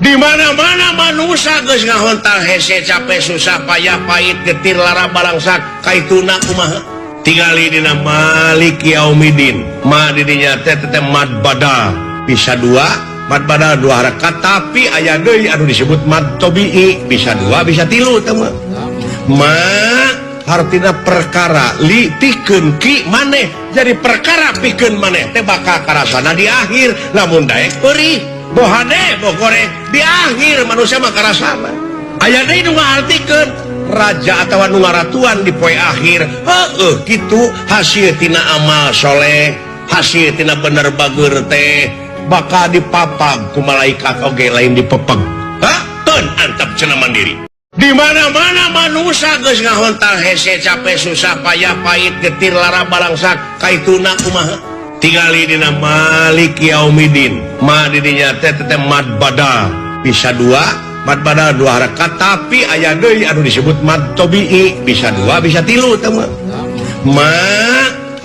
Di mana-mana manusia geus ngahontal hese, capek, susah payah, pahit, getir, lara, balangsak kaituna kumaha? Tingali dina Maliki Yaumidin. Ma didinya teh teh mad badal, bisa dua, mad badal dua harakat, tapi aya deui anu disebut mad tobi'i, bisa dua, bisa tilu teh mah. Ma hartina perkara, li pikeun, ki maneh, jadi perkara pikeun maneh teh bakal karasana di akhir. Lamun daek perih, bohane bogore, di akhir manusia mah karasana. Aya deui nu ngaartikeun raja atawa nu ngaratuan di poe akhir. Heueuh, kitu hasil tina amal soleh, hasil tina bener bager teh bakal dipapag ku malaikat oge lain dipepeg. Hah, teun antep cenah mandiri. Di mana-mana manusia geus ngahontal hese, capek, susah payah, pahit, getir, lara, balangsak kaituna kumaha? Tingali dina Maliki Yaumidin. Ma didinya teh teh mad badal, bisa dua, mad badal dua harakat, tapi aya deui anu disebut mad tobi'i, bisa dua, bisa tilu teh mah. Ma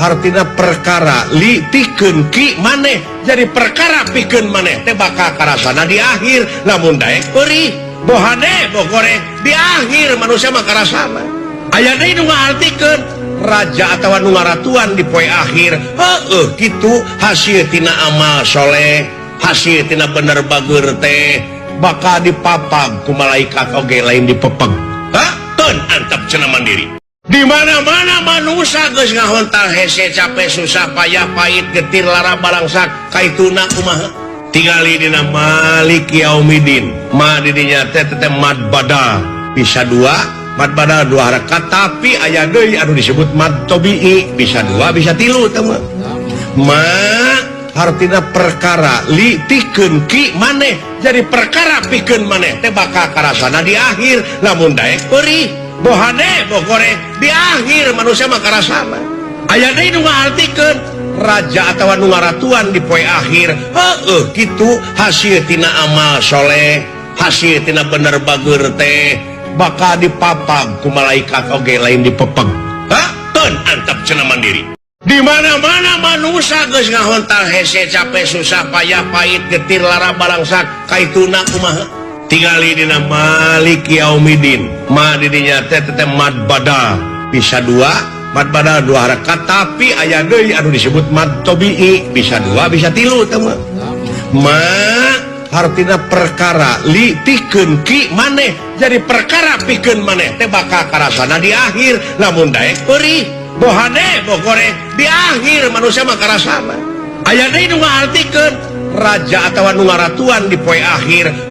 hartina perkara, li pikeun, ki maneh, jadi perkara pikeun maneh teh bakal karasana di akhir. Lamun daek perih, bohane bogore, di akhir manusia mah karasana. Aya deui nu ngaartikeun raja atawa nu ngaratuan di poe akhir. Heueuh, kitu hasil tina amal soleh, hasil tina bener bager teh bakal dipapag ku malaikat oge lain dipepeg. Hah, teun antep cenah mandiri. Di mana-mana manusia geus ngahontal hese, capek, susah payah, pahit, getir, lara, balangsak kaituna kumaha? Tingali dina Maliki Yaumidin. Ma didinya teh teh mad badal, bisa dua, mad badal dua harakat, tapi aya deui anu disebut mad tobi'i, bisa dua, bisa tilu teh mah. Ma hartina perkara, li pikeun, ki maneh, jadi perkara pikeun maneh teh bakal karasana di akhir. Lamun daek perih, bohane bogore, di akhir manusia mah karasana. Aya deui nu ngaartikeun raja atawa nu ngaratuan di poe akhir. Heueuh, kitu hasil tina amal soleh, hasil tina bener bager teh bakal dipapag ku malaikat oge lain dipepeg. Hah, teun antep cenah mandiri. Di mana-mana manusia geus ngahontal hese, capek, susah payah, pahit, getir, lara, balangsak kaituna kumaha? Tingali dina Maliki Yaumidin. Ma didinya teh teh mad badal, bisa dua, mad badal dua harakat, tapi aya deui anu disebut mad tobi'i, bisa dua, bisa tilu teh mah. Ma hartina perkara, li pikeun, ki maneh, jadi perkara pikeun maneh teh bakal karasana di akhir. Lamun daek perih, bohane bogore, di akhir manusia mah karasana. Aya deui nu ngaartikeun raja atawa nu ngaratuan di poe akhir.